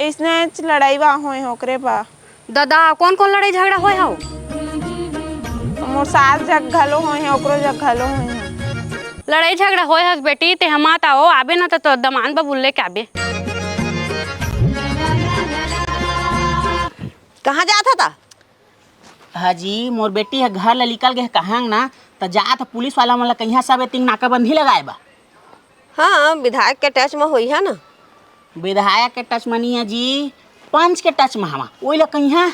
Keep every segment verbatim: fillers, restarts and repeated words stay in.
इसने लड़ाई वा होए हे ओकरे बा। ददा, कोन कोन लड़ाई झगड़ा होए हव? मोर सास जग घलो होए हे, ओकरो जग घलो होए हे। लड़ाई झगड़ा होए हस बेटी, ते ह मत आव, आबे ना त तोर दमांद बबू ल लेके आबे। कहाँ जात हस त? हाजी, मोर बेटी ह घर ले निकल गे हे कहंग ना, त जात पुलिस वाला मन ल कहिया सब एतिंग नाकाबंदी लगाए बा। हाँ, विधायक के टच म होई हे ना। विधायक के टच म नइ हे जी, पंच के टच म हवा, ओई ल कहिया।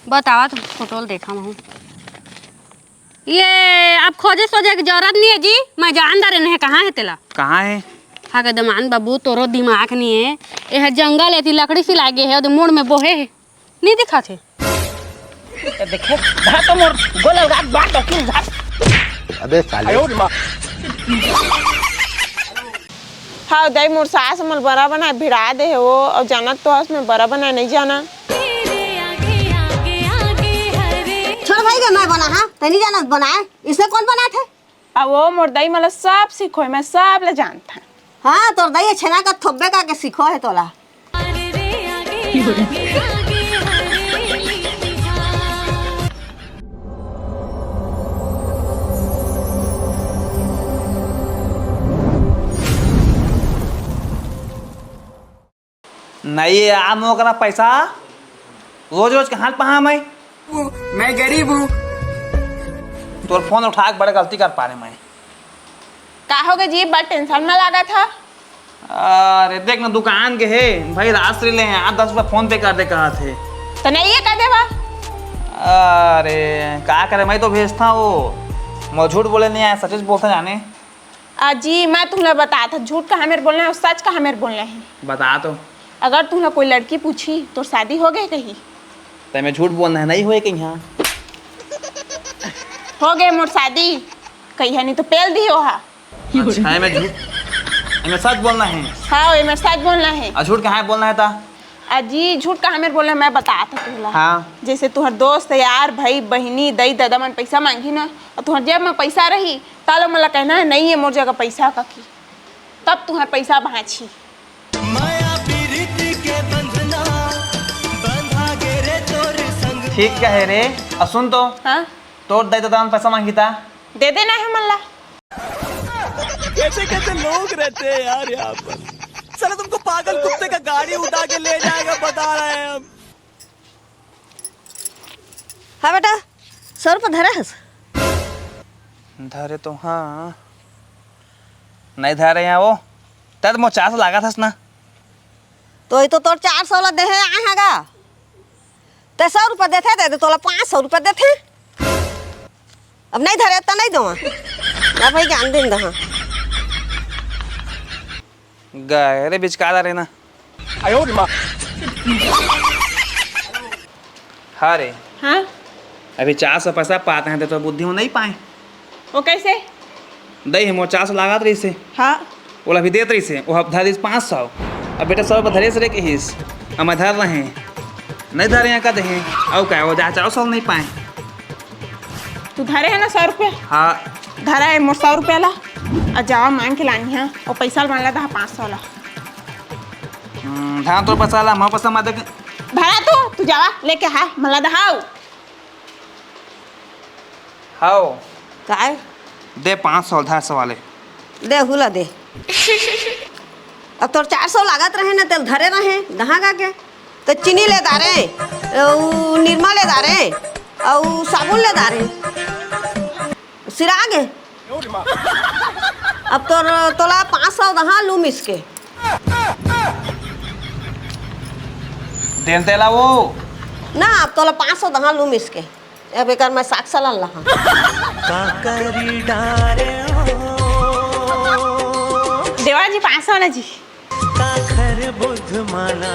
बतावा त फोटो ल देखा महूँ। ये अब खोजे सोजे के जरूरत नइ हे जी, मैं जान डारेन हे कहाँ हे तेला। कहाँ हे? हा के दमांद बाबू, तोरो दिमाग नइ हे। एह जंगल एती लकड़ी सिलाए गे हे, ओदे मुड़ में बोहे हे। नइ दिखात हे। ए, देखे, धा तो मोर गोल लगा बात वकील धा। अबे साले। हाँ, दाई, मोर सास मोला बरा बनाए भिड़ा दे हे वो, अउ जानत तो हस मैं बरा बनाए नइ जानंव। छोड़ भाई गे, मैं बनाहूँ, तैं नइ जानस बनाए, इसने कोन बनाथे? अउ वो मोर दाई मोला सब सिखोए, मैं सब ल जानथंव। हाँ, तोर दाई छेना का थोब्बे का के सिखोए हे तोला। नइ हे यार, मोर करा पैसा। रोज रोज कहाँ ले पाहूँ मैं? मैं गरीब हूँ। तोर फोन उठा के बड़ा गलती कर पारेंव मैं। का होगे जी, बड़ टेंशन में लागत हव? अरे देख ना, दुकान गे हे भाई, राजश्री ले हे, आठ दस रुपया फोन पे कर दे कहत हे। त नइ हे, कर देवा। अरे का करें, मैं तो भेजथंव वो। मोला झूठ बोले नइ आय, सचेच बोलथंव जाने। अजी, मैं तुमला बतात हंव, झूठ कहाँ मेर बोलना हे अउ सच कहाँ मेर बोलना हे। बता तो। अगर तुमला कोई लड़की पूछही, तोर शादी होगे कहिही। त मैं झूठ बोलना हे, नइ होए कहिहूँ। होगे मोर शादी कहिहूँ, नइ तो पेल दिही ओहा। अच्छा, एमे झूठ, एमे सच बोलना हे। हाँ, एमे सच बोलना हे। अउ झूठ कहाँ बोलना हे त? अजी, झूठ कहाँ मेर बोलना हे, मैं बतात हंव तुमला। हाँ। जइसे तुंहर दोस्त, यार, भाई, बहिनी, दई, ददा मन पैसा मांगही ना, अउ तुंहर जेब में पैसा रही, त लो मोला कहना हे, "नइ हे मोर जगह पैसा," कहिके। तब तुंहर पैसा बाँचही। ठीक कहे रे। अउ सुन तो, हाँ? तोर दई ददा मन पैसा मांगही त? दे देना हे मन ला। कैसे कैसे लोग रहते हैं यार यहाँ पर। साला तुमको पागल कुत्ते का गाड़ी उठा के ले जाएगा, बता रहे हैं हम। हाँ बेटा, सौ रुपया धरे हस? धरे तो हाँ। नइ धरे हंव वो। तैं तो मोर चार सौ लागत हस ना। तो ये तो तोर चार सौ ला देहे आए हंव गा। तैं सौ रुपया देथे, तैं तो तोला पाँच सौ रुपया देथे। अब नइ धरे त नइ देवंव। ना भाई, ज्ञान दिन दहा। गए रे बिचका ला रे ना। हाँ रे। हाँ? अभी चार सौ पैसा पात हे, त तो बुद्धि में नइ पाए। वो कैसे? दई हे, मोर चार सौ लागत रहिस हे। हाँ। ओला अभी देत रहिस हे, वो अब धरिस पाँच सौ। अब बेटा सौ रुपया धरिस रे कहिस, अब मैं धर रहें। नइ धरे हंव का देहे, अउ का, वो जा चार सौ नइ पाए। तू धरे हे ना सौ रुपया? हाँ। धरा हे मोर सौ रुपया ला, अउ जावा मांग के लानी हे, अउ पैसा ला मन ला दहा पाँच सौ ला। हम्म, धरा तोर पैसा ला, मोर पैसा मत दे। धरा तू, तू जावा लेके आ, मन ला दहाव। हव। काय? दे पाँच सौ, धर सवाले। दे, हुला दे। अब तोर चार सौ लागत रहे ना, तेल धरे रहे, दहा गा के। त चीनी ले दारे, अउ निरमा ले दारे, अउ साबुन ले दारे। सिरा गे। अब तोर, तोला पाँच सौ दहा लू मिस के। देन तेला वो। ना, अब तोला पाँच सौ दहा लू मिस के। अब एकर मैं साग सलन लहा। का करी डारे हो। देवा जी, पाँच सौ ना जी। काखर बुध माना,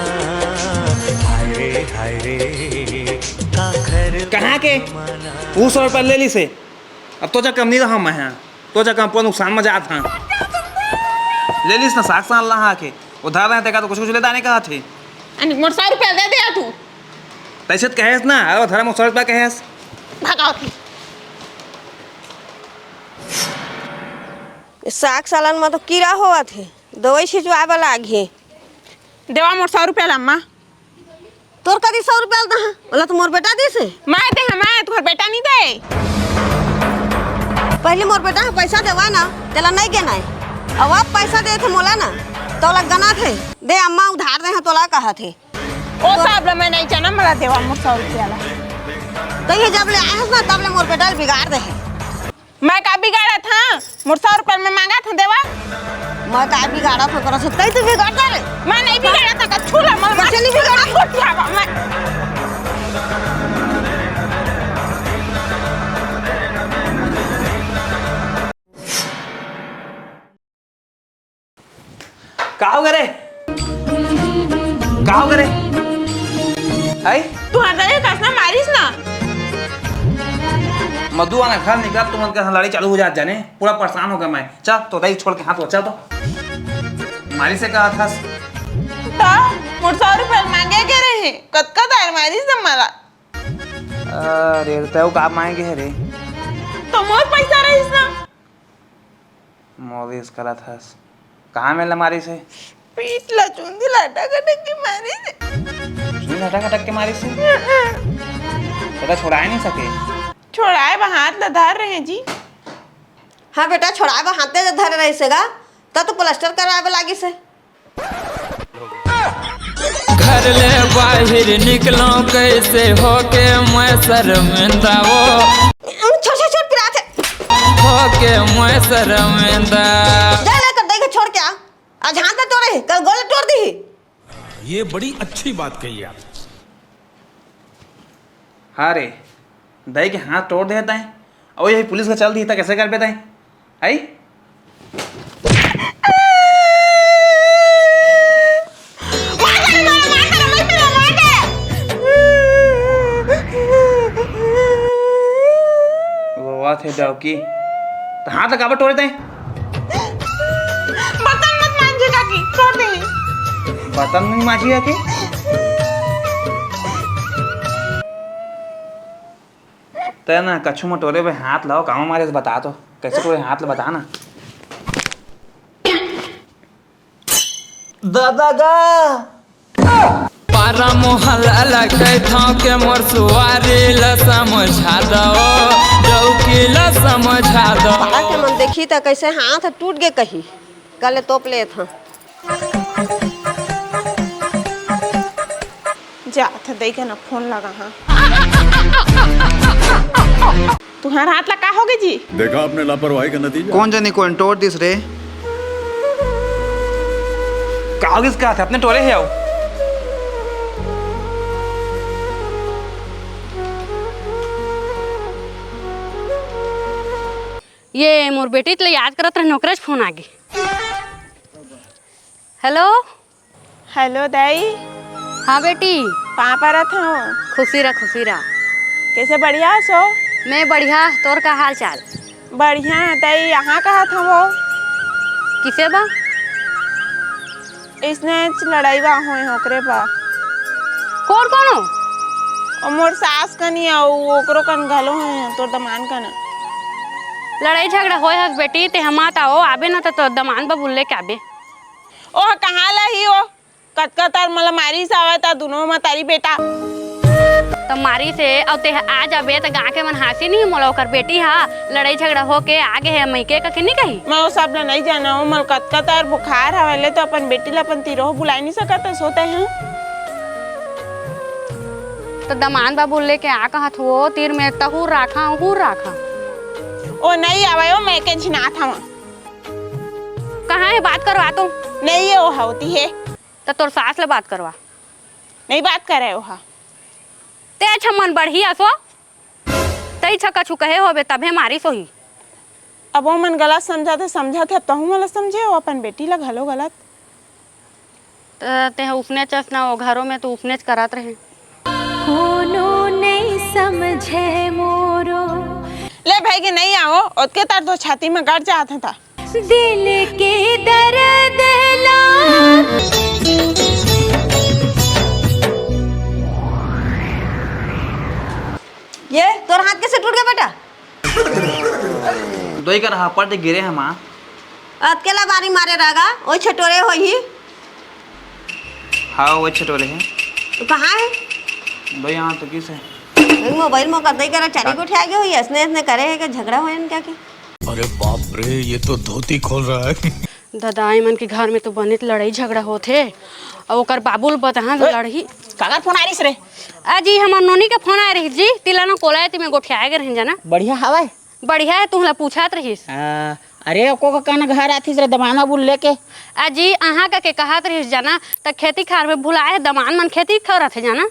हाय रे, हाय रे, काखर कहाँ के? बुध माना। वो सौ रुपया ले लिस हे। अब तोर जग कम नइ रहंव मैं हा। तोर जग कम पूरा नुकसान में जात हंव। ले लिस ना साग सलन लहा के। उधार रहे तेका तो कुछ कुछ ले दाने कहा थे। अने मोर सौ रुपया दे दे तू। तइसे त कहेस ना, अरे धरा मोर सौ रुपया कहेस। भगाओ थे। साग सालन म तो कीरा होवत हे, दवई छिचवाय बर लागही। देवा मोर सौ रुपया ला, अम्मा। तोर कदी सौ रुपया ला दहा? ओला तो मोर बेटा दिस हे। मैं दे हंव, मैं, तोर बेटा नहीं दे। पहली मोर बेटा ह पैसा देवा ना, तेला नहीं गेना हे। अब, अब पैसा दे थे मोला ना, तोला गना थे। दे अम्मा, उधार दे हंव तोला, कहा थे। ओ सब ला मैं नहीं जाना, मला देवा मोर सौ रुपया ला। तो ये जब ले आए हस ना, तब ले मोर बेटा ल बिगाड़ दे हे। मैं का बिगाड़त हंव? मोर सौ रुपया मैं मांगत हंव देवा। मैं का बिगाड़त हंव, तोरा से तई तो बिगाड़ दे रे। मैं नहीं बिगाड़त हंव, छू ला, मैं कैसे नहीं बिगाड़ा? उठ जावा, मैं का हो गे रे? का हो गे रे? आई? तू हर जगह कसना मारिस ना। मधु आना घर निकल, तुमन के लड़ाई चालू हो जात जाने। पूरा परेशान हो गया मैं। चल, तो दाई छोड़ के हाथ हो, चल तो। मारिस हे कहा थस। तो मोर सौ रुपया मांगे के रहे, कतका दार मारिस ना मला। अरे, तैं का मांगे हे रे? तो मोर पैसा रहिस ना। मोलिस करत हस। कहाँ में ल मारिस हे? पीठ ला चुंदी ला टक टक के मारिस हे। चुंदी ला टक टक के मारिस हे? बेटा छोड़ाए नहीं सके। छोड़ाए बर हाथ ला धर रहे जी। हाँ बेटा, छोड़ाए बर हाथ ला धर रहे से गा, त तो प्लास्टर करवाए बर लागिस हे। घर ले बाहिर निकलंव कइसे होके मैं शर्मिंदा वो। छोड़, छोड़, छोड़, पिरात हे। होके मैं शर्मिंदा। जा ना कर दई के छोड़ के आ। आज हाथ ना तोड़े, कल गोल तोड़ दी। ये बड़ी अच्छी बात कही आप। हाँ रे, दई के हाथ तोड़ दे तैं, अउ ये पुलिस के चल दी त कैसे करबे तैं? आई? रोवत हे डौकी। त हाथ ला काबर टोरे तैं? बर्तन मत मांजे काकी, छोड़ दे। बर्तन नहीं मांजी काकी? तैं ना कछु म टोरे बे हाथ लाओ, कामा मारे बता तो। कैसे टोरे हाथ ला बता ना। दादा गा। पारा मोहल्ला ला कहिथंव के मोर सुवारी ला समझा दो, डौकी ला समझा दो। पारा के मन देखी त कैसे हाथ टूट गे कही, कल तोप लेत हंव। जा, त दई के ना फोन लगा, हाँ। तुंहर हाथ ला का होगे जी? देखा आपने लापरवाही का नतीजा। कोन जनी कोन टोर दिस रे? का होगिस का? अपने टोरे हे आओ। ये मोर बेटी ले याद करत रहे, ओकरेच फोन आगे। हेलो। हेलो दाई। हाँ बेटी। पाँव परत हंव। खुशी रह, खुशी रह। कैसे बढ़िया हस ओ? मैं बढ़िया, तोर का हाल चाल? बढ़िया हे दाई, इहाँ कहाँ हस ओ? किसे बा? इसने लड़ाई बा होय ओकरे बा। कोन कोन हो? ओ मोर सास कनी अउ ओकरो कन घलो होय, तोर दमान कन। लड़ाई झगड़ा होय हस बेटी, ते हमर ता ओ आबे न त तोर दमान बा बुल्ले के आबे। ओह कहाँ लही ओ? कतका तार मला मारिस हवय त दुनो मतारी बेटा। त मारिस हे अउ तेह आ जाबे त गाँव के मन हाँसी नहीं मोला ओकर बेटी हा लड़ाई झगड़ा होके आगे हे मइके कके नहीं कही। मैं ओ सब ला नहीं जानव, मोला कतका तार बुखार हवय ले तो अपन बेटी ला अपन तीर ओ बुलाय नहीं सकत हस ओ तेह। त दमान बा बुल्ले के आ कहत हो तीर में तहूर राखा, उहूर राखा। ओ नहीं आवय ओ, मैं के झिनात हवं। कहाँ हे बात करवा तो? नहीं हे ओ हा ओती हे। त तोर सास ले बात करवा। नहीं बात करे ओ हा। ते अच्छा मन बढ़िया सो। तई छ कछु कहे होबे तभे मारिस होही। अब ओ मन गलत समझत हे, समझत हे, अब तहूँ मोला समझे ओ अपन बेटी ला घलो गलत। त तेह उसनेच अस ना, ओ घरो में तो उसनेच करत रहे। कोनो नहीं समझे मोरो। ले भाई के नहीं आओ, ओतके तार तो छाती में गड़ जात हे ता। दिल के दर्द ला। ये तोर हाथ कैसे टूट गया बेटा? दोई कर हापड़ दे गिरे हे माँ। अतके ला बारी मारे रह गा, ओई छटोरे होही। हाँ, वो छटोरे हे। तो कहाँ हे? भाई, यहाँ तो किस हे? भाई, मोबाइल में कतई करा चारी का? गोठिया गे होही, असने असने करे हे के झगड़ा होय न क्या के? अरे बाप रे, ये तो धोती खोल रहा है। ददा, एमन के घर में तो बने लड़ाई झगड़ा होथे। अउ ओकर बाबू ल बताहा तो ए, लड़ही। काकर फोन आय रिहिस रे? अजी, हमर नोनी के फोन आय रिहिस जी, तिला न कोला ए, तिमे गोठियाए गे रहेन जाना। बढ़िया हवय? बढ़िया हे, तुहला पूछत रहिस। आ, अरे, ओको का कन घर आतिस रे, दमाना बुल लेके। अजी, अहाँ का के कहत रहिस जाना, त खेती खार में भुलाए हे, दमान मन खेती करत हे जाना।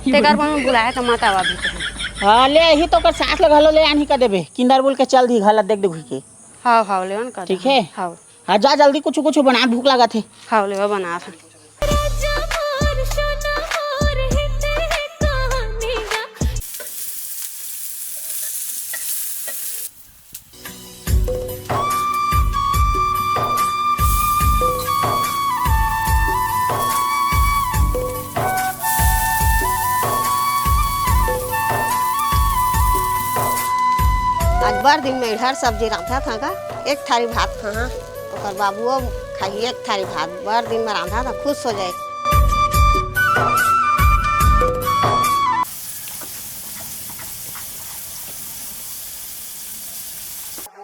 तेकर बर में भुलाए त मत आवा भी कहीं। हाँ, ले, यही तो ओकर सास ल घलो ले आनही का देबे, किंदर बुल के चल दी घर ला देख दे घुई के। हाव, हाव, लेवन का ठीक हे? हाव। हाँ, जा जल्दी कुछ, कुछ बना, भूख लागत हे। हाव, लेवा बना। आज बर दिन में इधर सब्जी रांधा था का, एक थारी भात खाहा, ओकर बाबुओ खाही एक थारी भात, बर दिन में रांधा था, खुश हो जाए।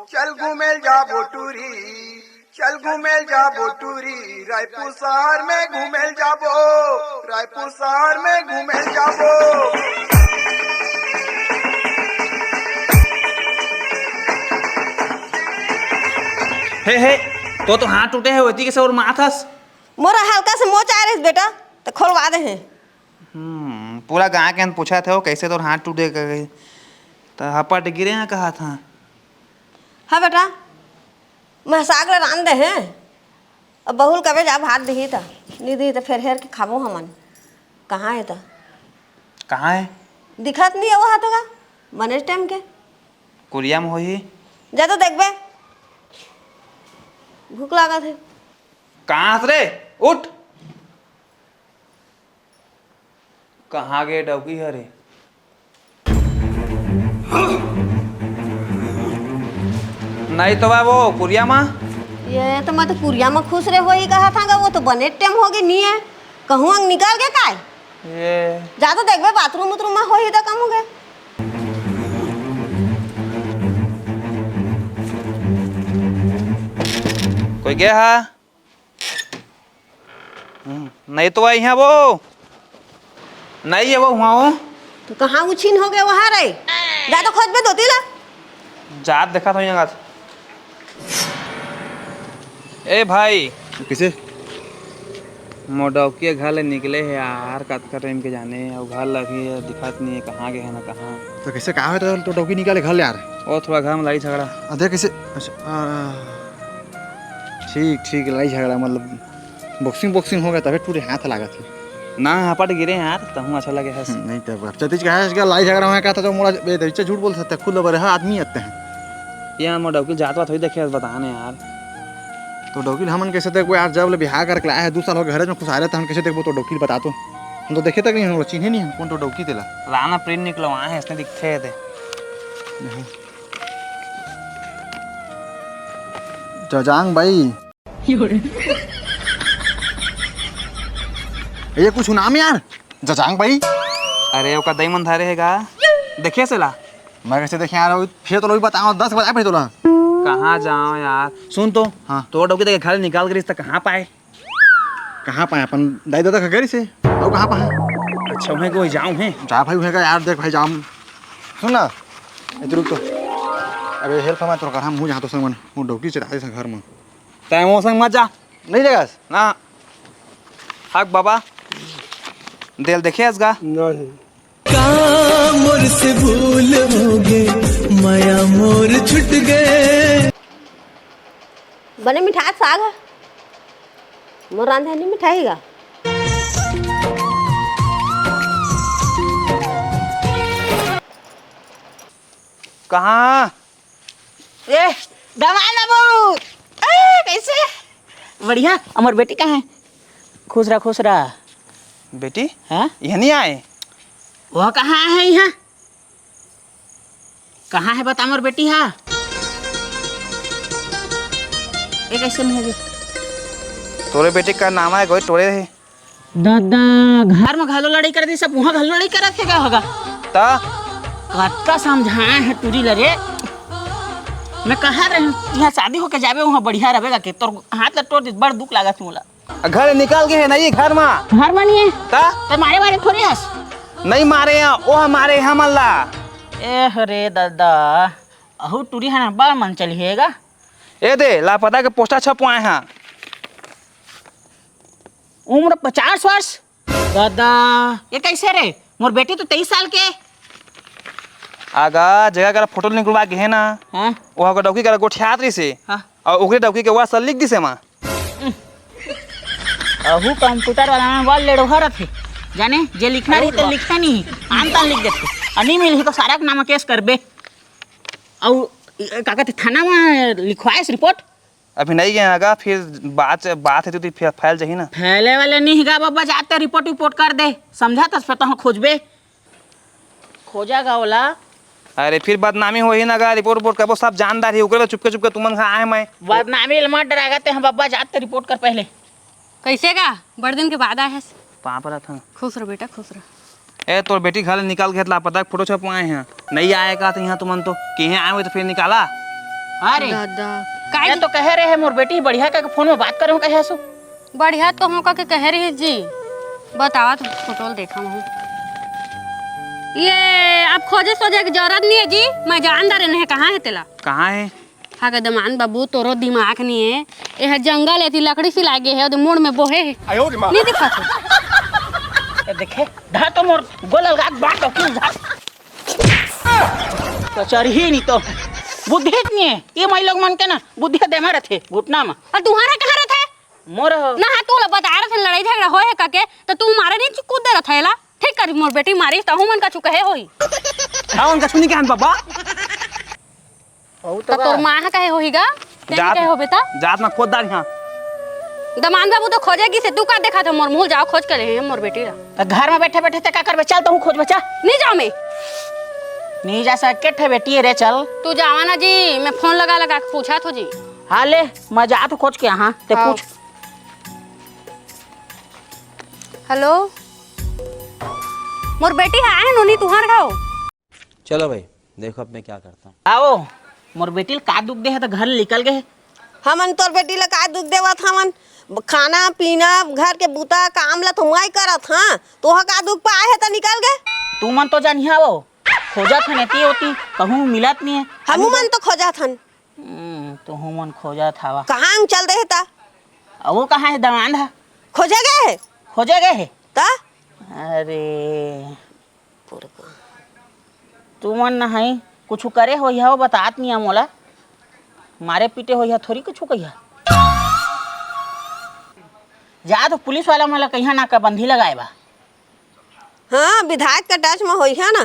चल घूमेल जाबो टूरी, चल घूमेल जाबो टूरी, रायपुर शहर में घूमेल जाबो, रायपुर शहर में घूमेल जाबो। हे, हे, तो, तो हाथ टूटे हे, ओती कैसे और माथस? मोरा हल्का से मोच आय रहिस बेटा, त खोलवा दे हे। हम्म, पूरा गाँव के पूछत हे, कैसे तोर हाथ टूटे गे? त हपट गिरे हे, कहा था। हाँ बेटा, मैं साग ला रांध दे हे। अब बहू ल कबे जा भात दिही त, नी दिही त फेर हेर के खाबो हमन। कहाँ हे त? कहाँ हे? दिखत नी हे वो हा तो का, बने टाइम के। कुरिया में होही। जा तो देखबे। भूख लागत हे। कहाँ हस रे? उठ। कहाँ गे डौकी हरे? नहीं तो बा वो कुरिया मा। ये तो मैं तो कुरिया मा खुश रे होही कहा था गा, वो तो बने टेम होगे नी हे। कहूँ अंग निकल गे काय? ये जा तो देखबे बाथरूम उथरूम मा होही त कम होगे। कोई गे हा? हम्म, नहीं तो आई है वो, नहीं है वो हुआ वो। तो कहाँ उछिन हो गया वहाँ रे? जा तो खोजबे धोती ला। जात देखा तो यहाँ। ए भाई। किसे? मोर डौकी घर ले निकले हे यार, कतका टाइम के जाने, अउ घर लगे दिखत नहीं है, कहाँ गए है ना कहाँ। तो कैसे, का होय तो, तो डौकी निकाले घर ले यार? वो थोड़ा घर में लड़ाई झगड़ा। आ, देख कैसे, अच्छा, आ, ठीक, ठीक, लड़ाई झगड़ा, मतलब, boxing, boxing हो गया, तबे टूटे हाथ लागत हे। ना, हपट गिरे यार, तहूँ अच्छा लगे हस। हम्म, नहीं तब, अच्छा, तीज का है, इसका लड़ाई झगड़ा हुआ, कहता तो मोला, ए, तो इच्छा झूठ बोल सकते, खुद बड़े, हाँ, आदमी आते हैं। ये मोर डौकी जात वात होई देखे, बताने यार। तो डौकी ल हमन कैसे देखबो यार, जब ले बिहाव करके लाए हे, दू साल हो गए, घरे में खुसारे, त हम कैसे देखबो तो डौकी ल बता तो। हम तो देखे तक नहीं, हम चिन्हे नहीं, हम कौन तो डौकी तेला। राना प्रिंट निकलवा है, इसने दिखते थे। जजांग भाई। ये कुछ नाम यार, जजांग भाई। अरे, ओका दई मन धरे हे गा, देखे से ला। मैं कैसे देखे यार, फिर तो लोग बताओ, दस बजा फिर तोला। कहाँ जाओ यार, सुन तो। हाँ। तो डौकी देखे घर निकाल करिस त कहाँ पाए? कहाँ पाए? अपन दाई ददा के घर से। अउ कहाँ पाए? अच्छा, उहें को जाऊँ है। जा भाई, उहें का यार, देख भाई, जाम। सुन ना, इधर रुक तो। अबे, help हमारे तोर कर, हम हूँ जहाँ तो संग मन, वो डौकी चढ़ा दे घर में। तैं वो संग मत जा। नहीं जाएगा? ना। हक बाबा, देल देखे हस गा? नहीं। का मोर से भूल होगे, मया मोर छुट गे। बने मिठास साग हे, मोर रांधे नहीं मिठाई गा। कहाँ? ए, दमाना बहू। ए, कैसे? बढ़िया, हमर बेटी कहाँ हे? खुश रह, खुश रह। बेटी? हाँ? यह नहीं आए? वो कहाँ हे यहाँ? कहाँ हे बता मोर बेटी हा? ये कैसे में हे? तोरे बेटी का नाम आय, गोई टोरे हे। दादा, घर में घलो लड़ाई कर दी, सब वहाँ घलो लड़ाई करत हे का होगा? ता? कतका समझाए हे टूरी ल रे। मैं कहा रहे हूँ, यहाँ शादी होके जाबे, वहाँ बढ़िया रहबे का के, तोर हाथ ला टोर दे, बड़ दुख लागत मोला। घर निकल गे हे, नहीं घर मा। घर मा नहीं हे। ता? ते मारे वारे थोड़ी हस। नहीं मारे हे, वो हमारे हमन ला। ए हरे दादा, अहू टूरी हे ना, बड़ मन चली हे गा। ए दे, लापता के पोस्टर छपवाए हे। उम्र पचास वर्ष। दादा, ये कैसे रे? मोर बेटी तो तेईस साल के। आगा, जगह करा फोटो निकलवा के हे ना। हाँ। वहाँ का डौकी करा गोठियात रहिसे। हाँ। अउ ओकरे डौकी के WhatsApp लिख दिसे मा। अहू कंप्यूटर वाला में वाल लेड़ो हरत हे। जाने, जे लिखना रही तो लिखता नहीं, आन तान लिख देते। अ नहीं मिलही तो सारा के नाम केस करबे। अउ, का कहते, थाना में लिखवाएस रिपोर्ट? अभी नहीं गए आगा, फिर बात, बात हे तो फिर फैल जाही ना। फैले वाले नहीं गा बाबा, जाते रिपोर्ट, रिपोर्ट कर दे, समझा तस, फिर तो हम खोजबे। खोजा गा ओला। अरे फिर बदनामी होही ना गा, रिपोर्ट, रिपोर्ट करबो, सब जानदार ही, ओकरे बर चुपके, चुपके तुमन घर आए मैं। बदनामी ले मत डरा गा, ते हम बाबा जाते रिपोर्ट कर पहले। कैसे गा? बड़ दिन के बाद आए हस। पाँव परत हन। खुश रह बेटा, खुश रह। ए, तोर बेटी घर ले निकाल के लापता के फोटो छपवाए हे। नहीं आए का तो यहाँ तुमन तो, केहे आए हो तो फिर निकाला। अरे, दादा। काय मैं तो कहे रहे हे, मोर बेटी बढ़िया का फोन में बात करे हो, कहे हसु। बढ़िया तो हो का के कहे रही जी। बतावा तो फोटो ल देखा हूँ। ये अब खोजे सोजे के जरूरत नहीं हे जी, मैं जान डारे नहीं कहाँ हे तेला। कहाँ हे? हा गे दमान बाबू, तोरो दिमाग नहीं हे। एह जंगल एती लकड़ी सिलाए गे हे, ओदे मुड़ में बोहे हे। आयो रे माँ। नहीं दिखत हे। ए देखे, धा तो मोर गोल अलगात बात हो, क्यों धा? तो चरही नहीं तो। बुद्धि नहीं हे। ये माई लोग मन के ना, बुद्धि दे मारत हे, घुटना में। अउ तुम्हारा कहाँ रहत हे? मोर हो। ना, हाँ, तू ला बता रहे थे, लड़ाई झगड़ा होए हे का के, तो तू मारे नहीं कूद दे रहा था, एला? ठीक करी, मोर बेटी मारी, तहु मन का चुका हे होई। हाँ, उनका सुनी क्या बाबा? अउ तो त तोर का? माँ ह कहे होही गा? तें जात, कहे होबे त? जात म खोद डार इहाँ। दमान बाबू तो खोजे गिसे, तू का देखा था मोर मुँह? जाओ खोज के ले मोर बेटी ला। त घर में बैठे बैठे ते का करबे? चल तहूँ खोजबे, चल। नहीं जाओ मैं। नहीं जा सके थे बेटी रे, चल। तू जावा ना जी, मैं फोन लगा लगा के पूछा थो जी। हाँ ले, मैं जात खोज के, हाँ, ते हाँ। पूछ। हेलो, मोर बेटी ह आए नोनी तुहार घाव। चलो भाई, देखो अब मैं क्या करता हूँ। आओ, मोर बेटी ल का दुख दे हे त घर ले निकल गए हे। हमन तोर बेटी ल का दुख देवत हमन? खाना पीना, घर के बूता काम ल तो मैं करत हाँ, तोह का दुख पाए हे त निकल गए। तुमन तो जानिहा वो, खोजत हन एती ओती, कहूँ मिलत नहीं हे। हमू मन तो खोजत हन। हम्म, तुहू मन खोजत हवा। कहाँ चल दे हे त? अ, वो कहाँ हे दमांद ह? खोजे गए हे। खोजे गए हे? त? अरे। पुरका। तुमन न हई, कुछु करे होइहा, वो बतात नहीं मोला। मारे पीटे होइहा, थोड़ी कुछु कहिहा। जा तो पुलिस वाला मोला कहिहा ना का बंदी लगाए बा। हाँ, विधायक के टच म होइहा ना।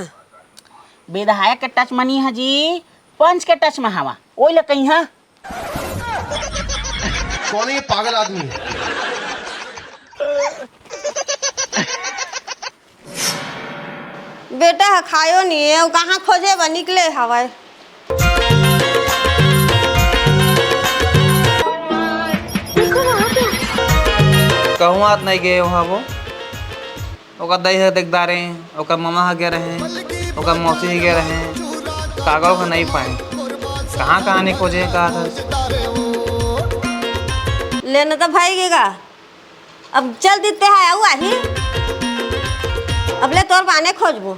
विधायक के टच म नहीं हा जी, पंच के टच म हवा। ओई ले कहिहा। कौन है ये पागल आदमी? बेटा ह खायो नहीं हे, वो कहाँ खोजे बर निकले हवय। कहूँ आत नहीं गए वहाँ वो। ओकर दाई ह देखदार हे, ओकर ममा ह गे रहे, ओकर मौसी ह गे रहे, कागरो ह नहीं पाए। कहाँ कहाँ नहीं खोजे, कहा था। लेना तो भाई गेगा। अब चल दिते है, आऊ आही। अब ले तोर बाने खोजबो।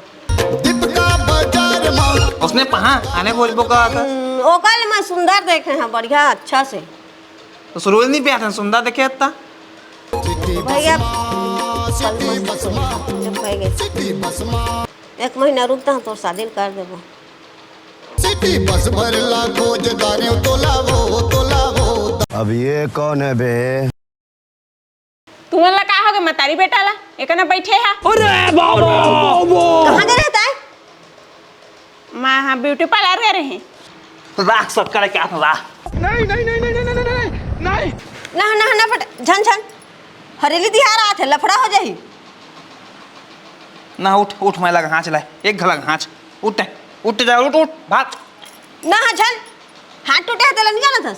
उसने पहा आने खोजबो कहा था। हम्म, ओकर ले मैं सुंदर देखे हैं, बढ़िया, अच्छा से। तो सुरुज नहीं पिया था, सुंदर देखे था। भैया, एक महीना रुकता हूँ, तो शादी कर देबो। सिटी बस भरला खोज दारे तोला वो, तोला वो। अब ये कौन है बे? तुमन ला का होगे मतारी बेटा ला? एकना बैठे हा। अरे बाबा, बाबा। कहाँ गए रहता है? मैं हाँ ब्यूटी पार्लर गए रहे। राख सब करे क्या था, राख। नहीं, नहीं, नहीं। ना, ना, ना, फट, झन, झन। हरेली तिहार आत हे, लफड़ा हो जाही। ना, उठ, उठ, मैं लगा हाँच लाए। एक घला हाँच। उठ, उठ जा, उठ, उठ, भाग। ना, हाँ, झन। हाथ टूटे हे, तेला नहीं जाना था।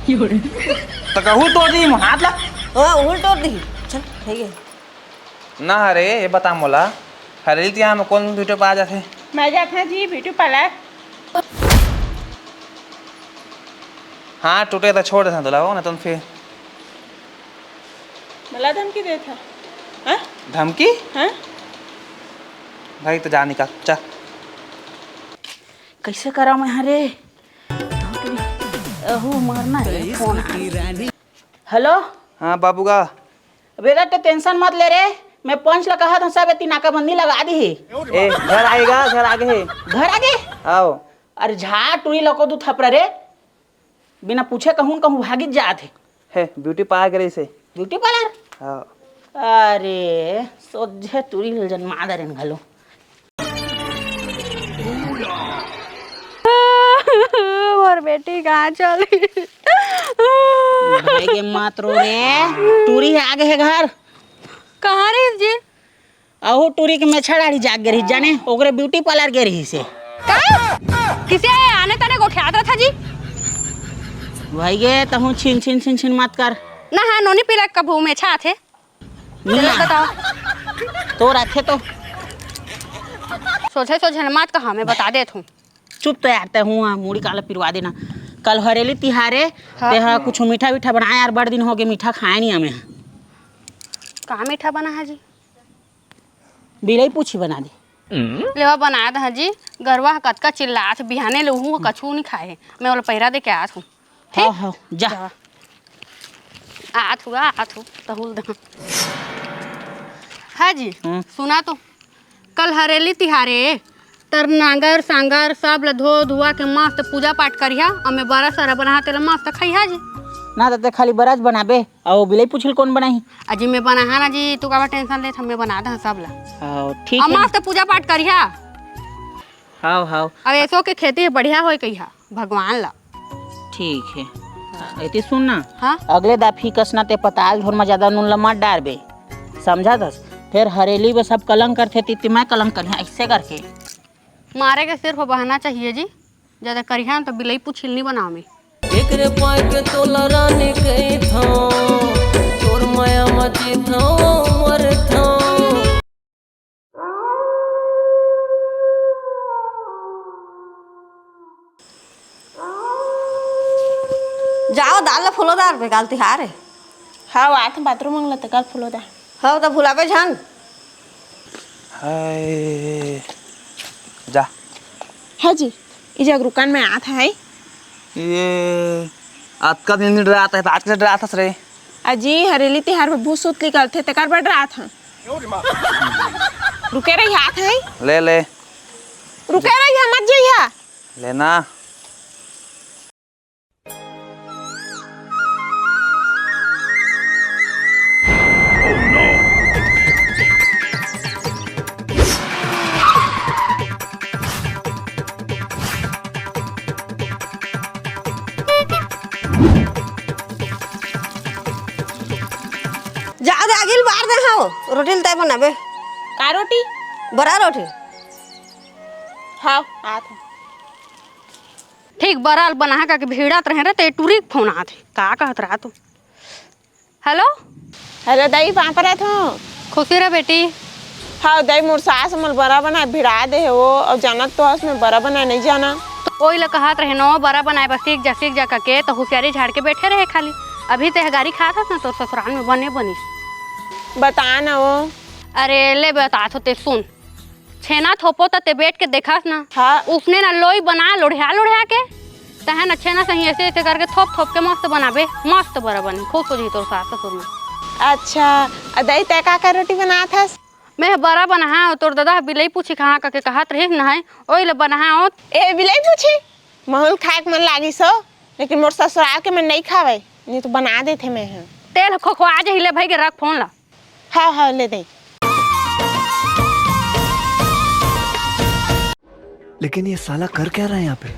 त कहूँ तोड़ दिही मोर हाथ ला। ओ, उहुल तोड़ दिही। चल, ठीक है। ना रे, ये बता मोला, हरेली तिहार में कौन beauty parlour जाथे? मैं जाथों जी beauty parlour। हाँ, टूटे त छोड़ देथों तोला, हो ना तुम फिर। मला धमकी देथा। हाँ? धमकी? हाँ? भाई तो जा निकल, चल। कैसे करा मैं हरे? अहू मरना है फोन। हेलो। हाँ बाबू गा। बेटा, ते tension मत ले रे, मैं पंच ला कहा था, सब एती नाकाबंदी लगा दी ही। ए, घर आएगा, घर आगे है। घर आगे? आओ। अरे झाड़ टूरी लको दू थपरा रे, बिना पूछे कहूँ कहूँ भागित जात है। हे, beauty parlour करे से। Beauty parlour? हाँ। अरे, सोझे टूरी ल जन्मा दरेन घलो। मोर बेटी कहाँ चल? भाई के मत रो रे, टूरी है आगे है घर। कहाँ रहिस जी? अहू टूरी के मेछा डाढ़ी जाग गे रहिस जाने, ओकरे beauty parlour गे रहिस हे। का? किसे आने तने गोठियात रहा था जी? भाई गे, तहूँ छिन छिन छिन छिन मत कर। ना हाँ, नोनी पीला कभू मेछा आथे। चलो ना। बताओ। तोर आथे तो। सोझे सोझे न मत कहा, मैं बता देत हूँ। चुप तो यार, ते हूँ हाँ, मुड़ी काला पिरवा देना। कल हरेली तिहारे, हाँ। ते हा कुछ मीठा वीठा बनाए यार, बड़ दिन हो गए मीठा खाए नहीं हमें। का मीठा बना है जी? बिलई पूछी बना दे। लेवा बना दे हाँ जी, गरवा ह कतका चिल्लात, बिहाने ले उहू ह कछु नहीं खाए, मैं ओला पहिरा दे के आत हूँ। हाँ, ठीक? हाँ, जा। जा। आत हुआ, आत हूँ, तहुल दे। हाँ जी, हम्म। सुना तो, कल हरेली तिहारे, तर नांगर सांगर सब ल धो धुआ के मस्त पूजा पाठ करिहा, अउ मैं बरा सरा बना तेला मस्त खइहा जी। ना, त ते खाली बराच बनाबे, अउ बिलई पूछिल कौन बनाही? अजी, मैं बनाहा ना जी, तू काबर tension लेत हस, मैं बना दहा सब ला। हाँ, ठीक अब है। मस्त पूजा पाठ करिहा। हाव, हाव। अब एसो के खेती बढ़िया होय कहिहा भगवान ला। ठीक है। एती सुन ना, हाँ? अगले दाफी कस ना ते पताल झोर म ज्यादा नून ल मत डारबे, समझा दस? फिर हरेली में सब कलंक करथे, तिती मैं कलंक करिहा, ऐसे करके। मारे के सिर्फ बहाना चाहिए जी, ज्यादा करिहा न तो बिलई पुछिल नहीं बनाओ मैं। एकरे पाके तोला रानी कहिथौं, तोर माया म जीथौं, मरथौं। जाओ, दाल ला फुलो दार बे, काल तिहार हे। हाँ, आत बाथरूम मंगला त काल फुलो दार। हाँ, त भुलाबे झन। हाय, जा। हाँ जी, ई जग रुकन में आत है। ये अतका दिन डरात है, त आज कैसे डरात हस रे? अजी, हरेली तिहार में भूत सूत निकलथे, तेकर बर डरात हन। रुके रही, आत है। ले, ले। रुके रही, मत जइहा। लेना। जा, जा, गिल बार दे, हाँ, रोटी ल तय बनाबे। का रोटी? बरा रोटी। हाँ, आत हूँ। ठीक, बरा ल बना का के भिड़त रहे रे, ते टूरी के फोन आत हे। का कहत रहा तू? हेलो? हेलो दाई, पाँव परत हूँ। खुशी रह बेटी। हाँ दाई, मोर सास मोर बरा बनाए भिड़ा दे हे वो, अउ जानत तो हस मैं बरा बनाए नहीं जाना। तो ओही ला कहत रहे नो, बरा बनाए बस सीख जा, सीख जा कके, तो हुसियारी झाड़ के बैठे रहे खाली। अभी ते गारी खात हस ना, तो ससुराल में बने बनिस। बता ना वो। अरे ले बतात हो ते सुन। छेना थोपो त ते बैठ के देखस ना। हाँ। उसने ना लोई बना लोढ़िया लोढ़िया के। तहे ना छेना सही ऐसे ऐसे करके थोप थोप के मस्त बनाबे, मस्त बरा बनी, खुश हो जाही तोर सास ससुर में। अच्छा, अ दाई तै का का रोटी बनात हस? मैं ह बरा बनाहा, तोर ददा ह बिलई पूछी कहाँ कके कहत रहिस ना है, ओही ल बनाहा ओ। ए बिलई पूछी, महूँ ल खाए के मन लागिस हो, लेकिन मोर ससुराल के मन नहीं खावे, नहीं तो बना देथे मैं ह। तेल खोखवा जाही ले भाई के रख फोन ला। हाँ, हाँ, ले दे। लेकिन ये साला कर क्या रहा है यहाँ पे?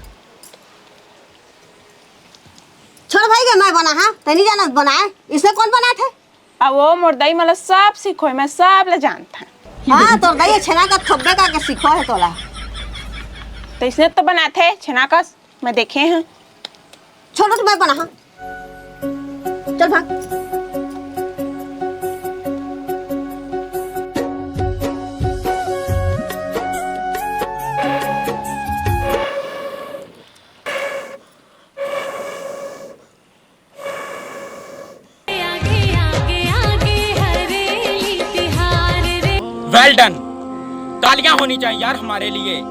छोड़ भाई के मैं बनाहा, तै नहीं जानस बनाए, इसने कौन बनाए थे? अब वो मोर दाई मला सब सिखोय, मैं सब ले जानत हूँ। हाँ, तोर दाई छेना का थोब्बे का के सिखो है तोला। तो इसने तो बनाथे छेना कस, मैं देखे हूँ। छोड़ तो मैं बनाहा। चल भाग। Well done. तालियां होनी चाहिए यार हमारे लिए।